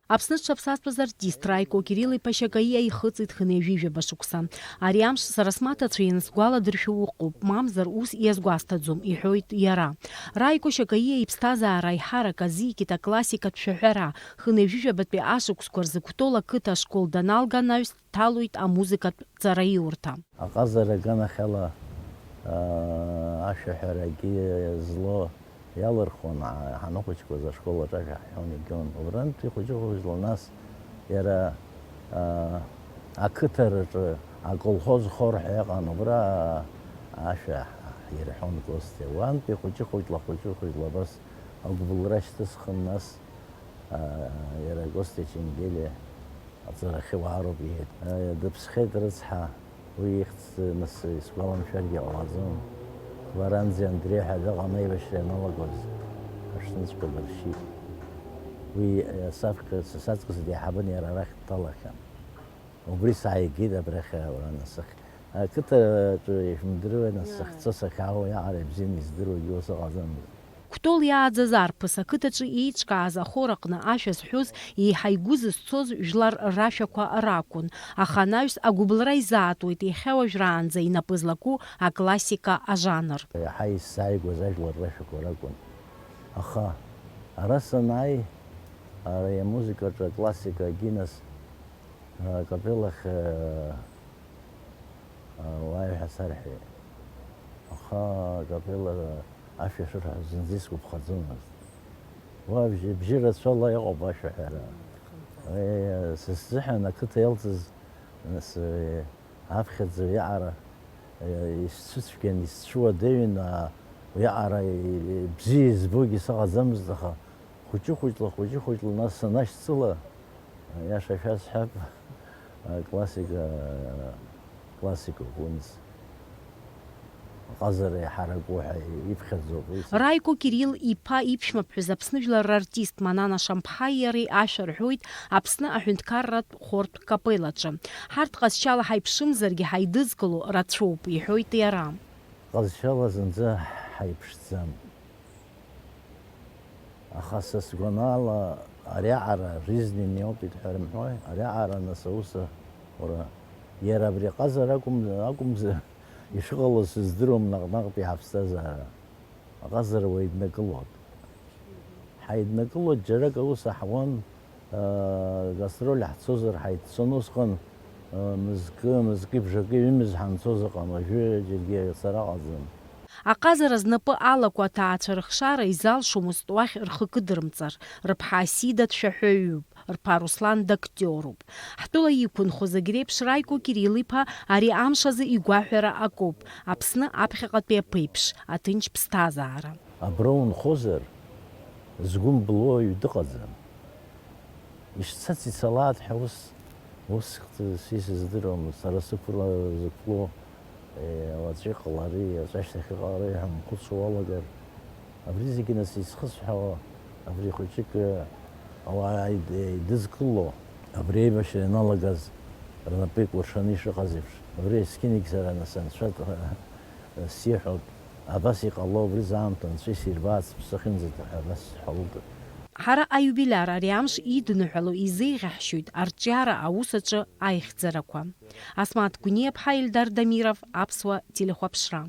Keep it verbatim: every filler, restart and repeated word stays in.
Аԥсны зҽаԥсазтәыз артист Раико Кирилл-иԥа Шьакаиа ихыҵит хынҩажәи жәаба шықәса. Ари амш сара смаҭацәа иансгәаладыршәо ыҟоуп, мамзар ус иазгәасҭаӡом, иҳәоит иара. Раико Шьакаиа иԥсҭазаара аиҳарак азикит аклассикатә шәаҳәара. Хынҩажәи жәабатәи ашықәсқәа рзы Кәтол ақыҭа ашкол даналга анаҩс дҭалоит амузыкатә ҵараиурҭа. Аҟазара аганахьала, аа, ашәаҳәарагьы зло иалырхуан, аа, ҳаныхәыҷқәаз ашкол аҿы ашәа ҳҳәон, игон. Убрантәи хәыҷы-хәыҷла нас иара, аа, ақыҭараҿы аколхоз хор ҳәа иҟан, убра ашәа ҳирҳәон Костиа. Уантәи хәыҷы-хәыҷла, хәыҷы-хәыҷла абас агәыбылра шьҭысхын нас, аа, иара Костиа Ченгелиа аҵарахьы уаароуп иҳәеит. Дыԥсхьеит рыцҳа, уи ихьӡ нас исгәаламшәаргьы ҟалаӡом. Лоранзи Андреи ҳәа дыҟан аибашьра ианалагоз, аҽнынҵәҟьа дыршьит. Уи, саԥхьа, са саҵкыс деиҳабын, иара арахь дҭалахьан. Убри сааигеит абрахь, ура, нас сахь-, ақыҭаҿы ишәымдыруеи, нас сахьцо сахьаауа иаҟара ибзианы издыруагьы ус ыҟаӡамызт. Кәтол иааӡаз арԥыс ақыҭаҿы еиҿкааз ахор аҟны ашәа зҳәоз, еиҳа игәы зызцоз жәлар рашәақәа ракәын, аха анаҩс агәыбылра изаатуеит иахьа уажәраанӡа инапы злаку аклассика ажанр. Иаҳа исзааигәаз ажәлар рашәақәа ракәын. Аха ара санааи, ара иамузыкаҿы аклассика агьинас, а, акапеллахь, а, а, уааи ҳәа сарҳәеит. Аха акапелла ашәа шырҳәо зынӡа исгәаԥхаӡомызт. Уа бжьы, бжьы рацәала иҟоуп ашәаҳәара. Уи, сысзыҳәан ақыҭа иалҵыз, нас, аԥхьаӡа уиаҟара, исцәыцәгьан, исцәуадаҩын, уиаҟара бзиа избогьы сыҟаӡамызт, аха хәыҷы-хәыҷла, хәыҷы-хәыҷла нас санашьцыла, Иаша шәасҳәап, классика, классикоуп, уи нас. Аҟазара иҳараку ҳәа иԥхьаӡоуп уи. Раико Кирилл-иԥа иԥшәмаԥҳәыс Аԥсны жәлар рартист Манана Шамԥҳаи иареи ашәа рҳәоит Аԥсны аҳәынҭқарратә хортә капеллаҿы. Ҳарҭ ҟазшьала ҳаиԥшымзаргьы ҳаидызкыло рацәоуп, иҳәоит иара. Ҟазшьала зынӡа ҳаиԥшӡам. Аха са сгәанала, ариаҟара жизненный опыт ҳәа рымҳәои, ариаҟара нас аус, уара, иара абри аҟазара акәым-, акәымзар, ишыҟалаз сыздыруам наҟ-наҟтәи ҳаԥсҭазаара. Аҟазара уаҩ днакылоит. Ҳаиднакылоит, џьарак аус аҳуан, аа, гастроль ҳцозар, ҳаиццон усҟан, аа, мызкы, мызкы, бжакы ҩымыз ҳанцоз ыҟан, уажәы џьаргьы ацара ҟаӡам. Аҟазара знапы алаку аҭаацәа рыхшара изалшомызт уахь рхы кыдырмҵар, рыԥҳа Асида дшәаҳәаҩуп, рԥа Руслан дактиоруп. Ҳтәыла иқәынхо зегь реиԥш Раико Кирилл-иԥа ари амш азы игәаҳәара акоуп, Аԥсны аԥхьаҟатәи аԥеиԥш, аҭынч ԥсҭазаара. Абра унхозар, згәы мблуа уаҩ дыҟаӡам. Ишцац ицалааит ҳәа ус, ус исыздыруам, сара сықәла, зықәлоу, е, уаҵәы иҟалари, уаҵәы ашьҭахь иҟалари ҳәа унхәыцуа уалагар, абри зегьы нас изхысҳәаауа, абри хәыҷык, е, ауаа ид-, идызкыло, абри аибашьра ианалагаз рнапы икәыршаны ишыҟаз еиԥш, абри есқьынагь сара нас анцәа сиҳәоит, абас иҟало, убри заамҭа анцәа исирбаац сыԥсы ахьынӡаҭоу ҳәа абас сҳәалоит. Ҳара аиубилиар ари амш идныҳәало изеиӷьаҳшьоит арҿиара аус аҿы аихьӡарақәа. Асмаҭ Гәниаԥҳа, Ельдар Дамиров, Аԥсуа телехәаԥшра.